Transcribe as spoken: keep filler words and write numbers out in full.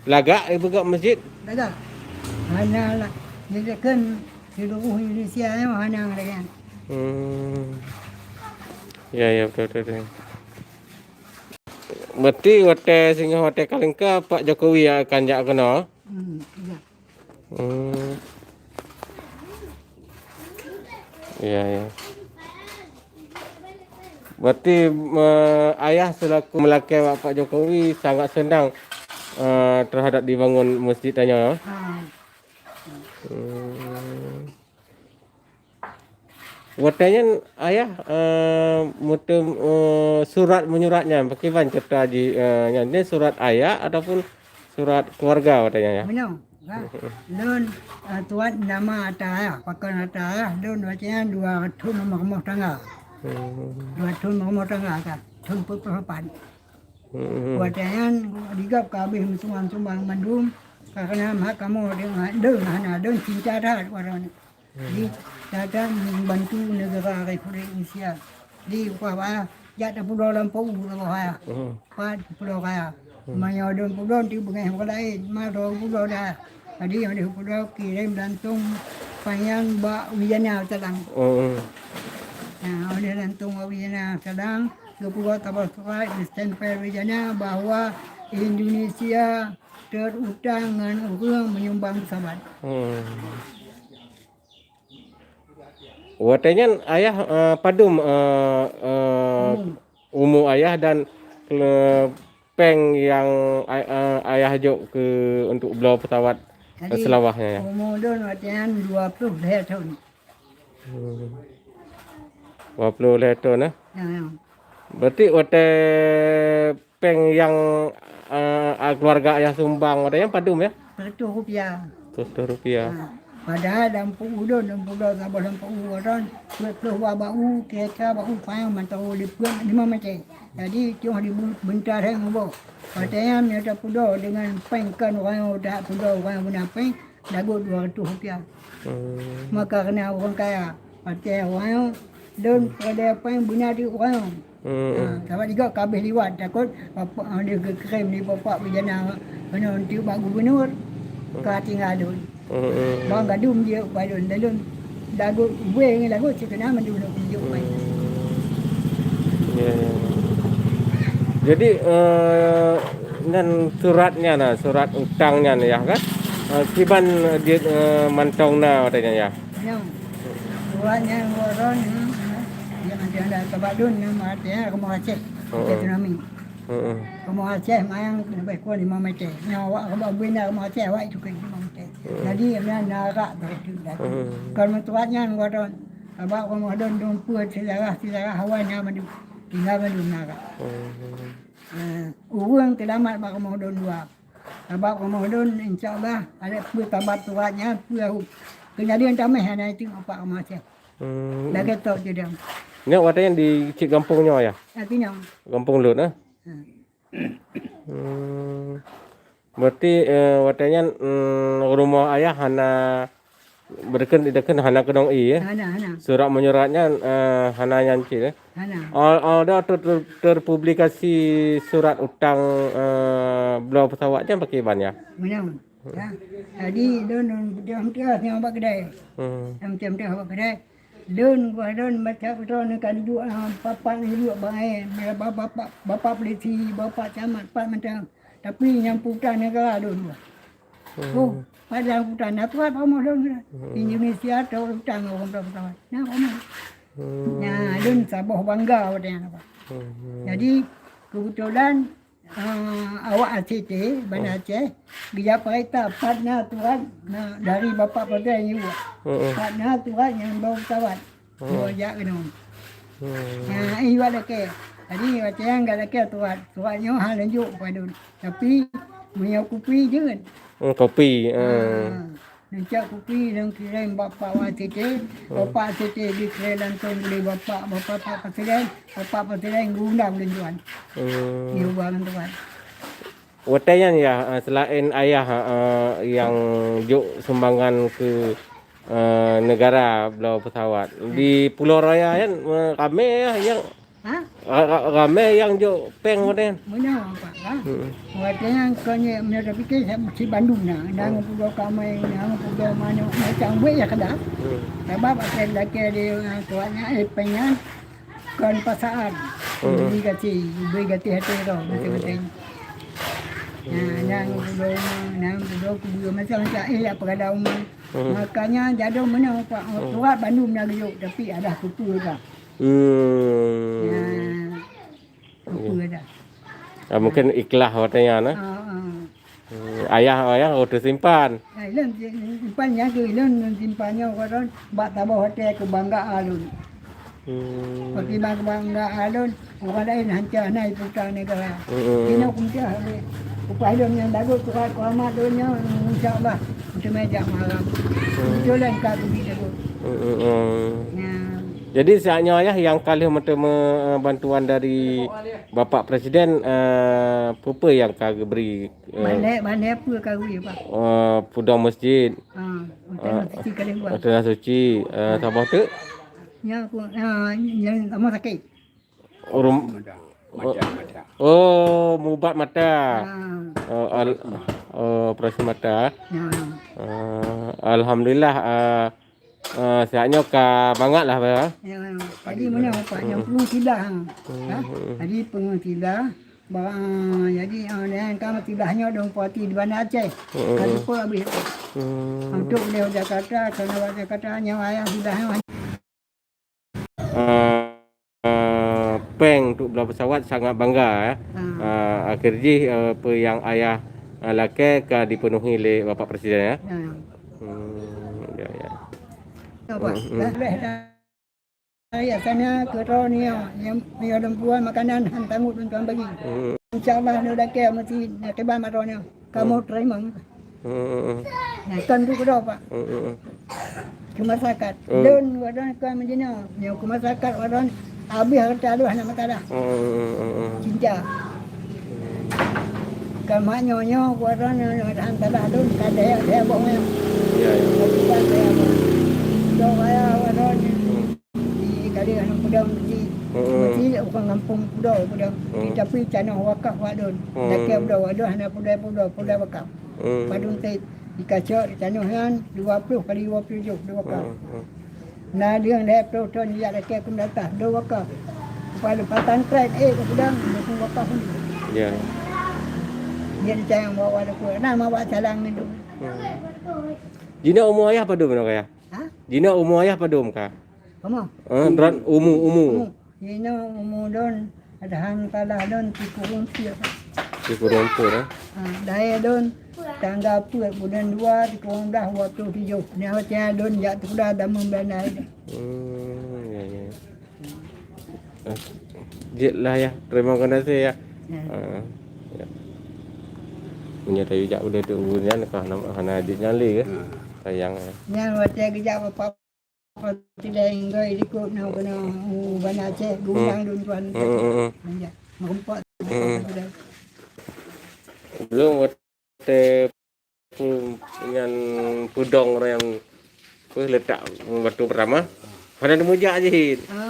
Lagak ipeugah masjid? Lagak. Hana lah. Jadi kan seluruh Indonesia nyoe hana lagak. Hmm. Ya, ya, betul, betul, betul. Berarti watèe singoh watèe ka leungkap Pak Jokowi nyang akan jak keunoe? Hmm, ya. Hmm. Ya, ya. Berarti, eh, ayah selaku meulakèe Bapak Jokowi sangat senang, eh, terhadap dibangun masjid tanyoe, ya? Ha. Hmm. Watèe nyan ayah, eh, meuteum-, eh, surat menyurat nyan, pakriban carita jih, eh, nyan, nyan surat ayah ataupun surat keluarga watèe nyan, ya? Meunoe, ha. Lôn, eh, tuan nama ata ayah, pakon ata ayah, lôn watèe nyan dua thôn rumoh tangga. Hmm. Dua thôn rumoh tangga ka, thôn peuet ploh lapan. Hmm. Watèe nyan, digop ka habéh meusumbang-sumbang mandum, ka keunan hak kamoe deungon lôn hana, lôn cinta that watèe nyan. Jadi, gata membantu negara Republik Indonesia. Jadi, upah bah, jak tapulo lam P U, taboh raya. Hmm. Pat pulo raya. Hmm. Meunyoe dum pulo, ti beungèh ureueng laén, ma dua pulo dah. Jadi, oleh pulo kirém langsung panyang bak Wijana Salang. Hmm. Nah, oleh langsung bak Wijana Salang, geupugoe taboh surat, geusampé Wijana bahwa Indonesia terutang ngon ureueng menyumbang pesawat. Hmm. Watèe nyan ayah, eh, padum, eh, eh, umu. Umu ayah dan, eh, péng nyang ay-, eh, ayah jok keu untuk bloe pesawat, eh, Jadi, seulawah nyan, ya? Umu lôn watèe nyan dua ploh lhèe thôn. Hmm. Dua ploh lhèe thôn, eh? Ya, ya. Berarti watèe péng nyang, eh, keluarga ayah sumbang watèe nyan padum, ya? Seratus rupiah. Seratus rupiah. Ha. Padahai lam P U lôn, lam P U lôn, saboh lam P U lôn, peuet ploh dua bak u, kira-kira bak u panyang mantong lipeuet limong mètè. Jadi, cuma dibu-, beuta lhèe muboh. Watèe nyan, meunyoe tapudoe deungon péng kon ureueng nyang udah pudoe ureueng nyang beuna péng, lagot dua ratus rupiah. Hmm. Maka keunan ureueng kaya. Watèe awai lôn peureulèe péng beuna di ureueng. Hmm. Ha, sabab digop ka habéh liwat, takot bapak, ah, dia geukirém di bapak Wijana keunoe untuk bak gubernur, ka tinggai lôn. Hmm. Bang gadum jeuet bak lôn, lalu lagot ubé ngon lagot sikeunan mandum lôn jok péng. Hmm. Ya, ya. Jadi, eh, nan surat nyan, nah, surat utang nyan, ya kan? Eh, kiban, eh, di, eh, mantong na watèe nyan, ya? Nyoe. Buat nyan buat ron, hmm, hmm. Dia macam ada tempat dun, nyoe mati, ya, Kamoe Aceh. Heeh. Tsunami. Heeh. Kamoe Aceh mayang leubeh kurang lima meter. Nyoe awak Kamoe Bina, Kamoe Aceh, awak itu ke lima meter. Heeh. Jadi, nyan narak tu, tu, tu. Heeh. Kalau meutuat nyan buat ron. Sabab Kamoe Don, Don Pue, sejarah, sejarah awak nyan mandum. Tinggal mandum narak. Heeh. Eh, ureueng seulamat bak Kamoe Don dua. Sabab Kamoe Don, insya Allah, ada peue sabab surat nyan, peue hu-, keujadian tameh hana itu apa Kamoe Aceh. Hmm. Lagèe tok tu dah. Nyoe watèe nyan di cit gampông nyoe, ya? Ya, tu nyoe. Gampông Lhot, eh? Hmm. Hmm. Berarti, eh, watèe nyan, hmm, rumoh ayah hana Beudeukeuet, beudeukeuet hana keunong ie, ya? Hana, hana. Surat menyurat nyan, eh, hana nyan cit, ya? Hana. Al-, alda ter-, ter-, terpublikasi surat utang, eh, bloe pesawat nyan pakriban, ya? Meunan. Ya. Jadi, lôn, lôn, lôn, lôn, lôn, lôn, bak keudè. Hmm. Lôn, lôn, lôn, bak keudè. Lôn, bah lôn, baca beutôi, lôn ka duduek, ah, bapak lôn duduek bak, eh, bapak, bapak, bapak polisi, bapak camat, pat mantong. Tapi nyang peutang negara lôn, bah. Hmm. Oh, padahai utang na kuat rumoh lôn. Hmm. Indonesia tau utang ngon ureueng pesawat. Na rumoh. Hmm. Nya, lôn saboh bangga watèe nyan, Pak. Hmm. Jadi, keubeutolan, ah, awak A C T, Banda Aceh, geujak peurintah, pat na surat, na dari Bapak Presiden nyang buet. Hmm. Pat na surat nyang bloe pesawat. Hmm. Dua jak keunoe. Hmm. Nah, eh, iwat lakèe. Jadi, watèe nyan ka lakèe surat. Surat nyoe hana jok padum. Tapi, meunyoe kupi jeuet. Hmm, kupi, ah. Ah, neucok kupi, neukirém bapak A C T. Hmm. Bapak A C T dikirém langsung lé bapak, bapak, bapak presiden. Bapak presiden geuundang lôn tuan. Hmm. Di ubang tuan. Watèe nyan, ya, eh, selaén ayah, eh, nyang jok sumbangan keu, eh, negara bloe pesawat. Hmm. Di Pulo Raya nyan, eh, ramè, ya, nyang Ha? Ra-, ra-, ramé nyang jok péng watèe nyan. Meunan, Pak, ha? Hmm. Watèe nyan kon nyoe, meunyoe tapike, sa-, si bandum na. Na, hmm, ngon pudoe kamai, na ngon pudoe manok, macam buet nyang keudap. Hmm. Sabab watèe lakèe di, ah, tuan nyan, eh, péng nyan, kon pasaan. Hmm. Bri gaséh, bri gaséh até droe, hmm, maséng-maséng. Na, hmm, na ngon pudoe uma, na ngon pudoe kubu, macam-macam, eh, yak peugada uma. Hmm. Makanya jadong meunan, Pak. Hmm. Surat bandum na geuyue, tapi adak kupeue dah. Hmm. Ya. Apa dah? Ah, mungkin ikhlas watèe nyan, eh? Ah, ah. Hmm, ayah, ayah oh teusimpan. Ah, ilôn si-, simpan nyan keuh, ilôn simpan nyoe keu lôn bak saboh watèe keubanggaan lôn. Hmm. Bak kebanggaan lôn, ureueng laén hanca hana iputa negara. Hmm. Inoe kumpiah lé. Upah lôn nyang bagus, surat keuhormat lôn nyoe, insya Allah, meuteumé jak malam. Hmm. Beutôi lôn ka keubiet lagoe. Hmm, hmm, hmm. Nyan. Jadi, saat nyoe ayah nyang ka lheueh meuteumé, eh, bantuan dari Bapak Presiden, eh, peue-peue nyang ka geubri, eh, Bandé, bandé peue ka geubri, Pak? Eh, pudong masjid. Ah, hotel, eh, Nang Suci ka lheueh buat. Hotel Nang Suci, eh, saboh teuk? Nyan aku, ah, nyang rumah sakit. Rum-, mata, mata, mata. Oh, meuubat mata. Ah. Oh, al-, oh, operasi mata. Ya. Ah, alhamdulillah, ah, Ah, siat nyoe ka mangat lah, Pak, ya? Ya, ya. Jadi, meunan, Pak, nyang peurumoh siblah, ha. Hmm. Ha? Jadi, peurumoh siblah, ba-, ah, jadi, ah, dan ka siblah nyoe dong parti di Banda Aceh. Hmm. Ka seupôt habéh. Hmm. Untuk beliau Jakarta, keunoe bak Jakarta, nyoe ayah siblah nyoe. Ah, ah, péng untuk bela pesawat sangat bangga, ya. Ah. Ah, akhir jih, eh, apa yang ayah, ah, lakée ka dipenuhi lé Bapak Presiden, ya. Ya. Hmm, ya, ya. Nampak? Hmm, hmm. Dah, dah, dah. Ayah sana ke Ronio, yang, yang perempuan makanan han tangut untuk bagi. Hmm. Insya Allah, ni dah kaya mesti nak tiba mak Ronio. Kamu terima. Hmm. Hmm, hmm, hmm. Nah, kan tu keudroe, Pak. Hmm, hmm, hmm. Keu masyarakat. Hmm. Lôn, wadon kan meujinoe. Nyoe keu masyarakat, wadon habéh hareuta lôn hana meusalah. Hmm, hmm, hmm, hmm. Cinta. Kan mak nyoe, nyoe, wadon, nyoe, nyoe, han salah lôn, ka daya, daya boh nyoe. Ya, ya. Tapi kan daya boh. Dok raya, wadon. Hmm. Di kali aneuk muda mesti, hmm, mesti ureueng gampông Pudoe, Pudoe. Hmm. Tapi tanoh wakaf wadon. Hmm. Lakée Pudoe, wadon hana Pudoe, Pudoe, Pudoe wakaf. Hmm. Padum tép dikacok di tanoh nyan dua ploh kali dua ploh tujoh, dua wakaf. Hmm, hmm. Na lheueh lhée ploh thon jak lakée keu meundatah, dua wakaf. Kepala pesantren, eh, keu Pudoe, dua wakaf pun. Ya. Dia ditanyong bawa dapur. Nah, bawa salang ni tu. Hmm. Jinoe umu ayah padum, Kak, ya? Ha? Jinoe umu ayah padum ka? Umu? Eh, droe umu, umu. Umu. Jinoe umu lôn, alhamdulillah lôn sikureueng peuet. Sikureueng peuet, eh? Ha, lahé lôn tanggai peuet buleuen dua, sikureueng blaih dua ploh tujoh. Nyoe watée lôn jak sikula dameum Belanda. Hmm, ya, ya. Eh, jeuet lah ya. Terima kasih ya. Ya. Ah, ya. Meunyoe tayue jak ulée tu nyan ka hana, hana jeuet nyan lé, eh. Hmm. Sayang, eh. Nyan watée geujak Bapak Presiden goi likot na keunoe u Banda Aceh, geundang lôn tuan. Hmm, hmm, hmm. Manja. Meureumpok. Hmm. Presiden. Belum watée pu-, nyan peudong ureueng nyang peue leutak batu pertama. Hana teumujak jih. Ah.